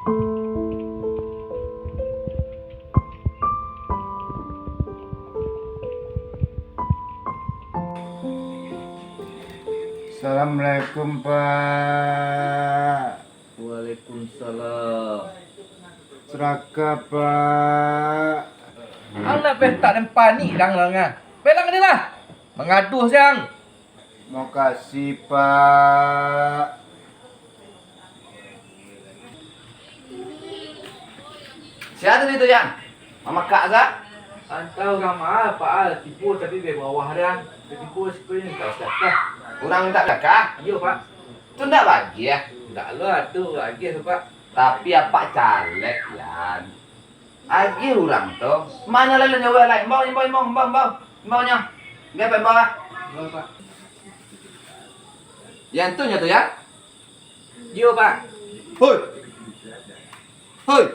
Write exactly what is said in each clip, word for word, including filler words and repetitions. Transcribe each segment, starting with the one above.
Assalamualaikum, Pak. Waalaikumsalam. Silakan, Pak. Alah, peh tak den panik dang lah, ngah. Pelang ni lah. Mangaduah siang. Makasih, Pak. Sia tadi tu, Yan? Mamakak sa? Antah urang ma, Pak, ah, tibo tapi bawah dah. Tibo siko ni mintak sadakah. Urang mintak sadakah? Iyo, Pak. Tu ndak bagiah? Ndak lo, ado bagiah tu, Pak. Tapi apak caleg, Yan. Agiah urang tu. Mano lalu nyawa lai? Imbau, imbau, imbau, imbau, imbau. Imbau nyo. Gai, Pak, imbau lah. Imbau, Pak. Yan tu nyo tu, Yan? Iyo, Pak. Hoi! Hoi!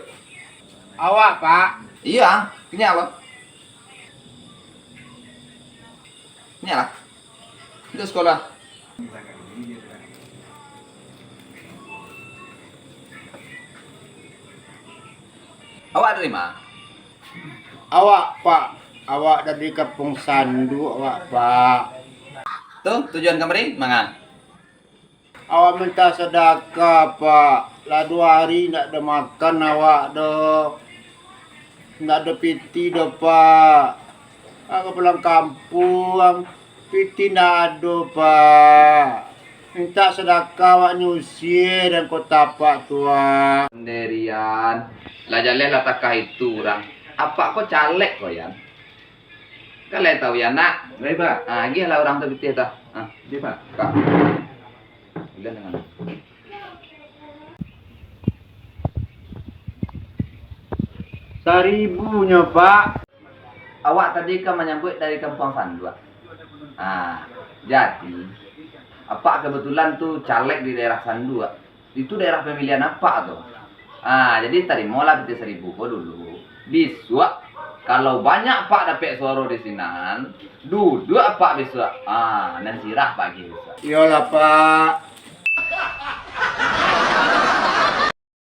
Awak, Pak. Iyo, kini apo? Kini apo? Itu sekolah. Awak dari ma? Awak, Pak. Awak dari Kampuang Sanduak, awak, Pak. Tu, tujuan kamari, manga? Awak mintak sadakah, Pak. Lah duo ari ndak ado makan awak doh. Ndak ado pitih doh, Pak. Awak ka pulang kampuang, pitih ndak ado, Pak. Mintak sadakah awak nyusie dan kota apak tu, Pak. Sandirian. Lah jaleh lah takah itu urang. Apak ko caleg ko, Yan. Kan lai tahu, Yan, nak? Baik, Pak. Ah, agiahlah urang tu pitih tu. Ah. Baik, Pak. Kak. Buliah dengan. Saribu nyo, Pak. Awak tadi kan manyambuik dari Kampuang Sanduak. Ah, jadi, apak kebetulan tu caleg di daerah Sanduak. Itu daerah pemilihan apak tu. Ah, jadi tarimolah pitih saribu ko dulu. Bisuak, kalau banyak apak dapek suaro di sinan, duduak apak bisuak. Ah, nan sirah apak agiah bisuak. Iyolah, Pak.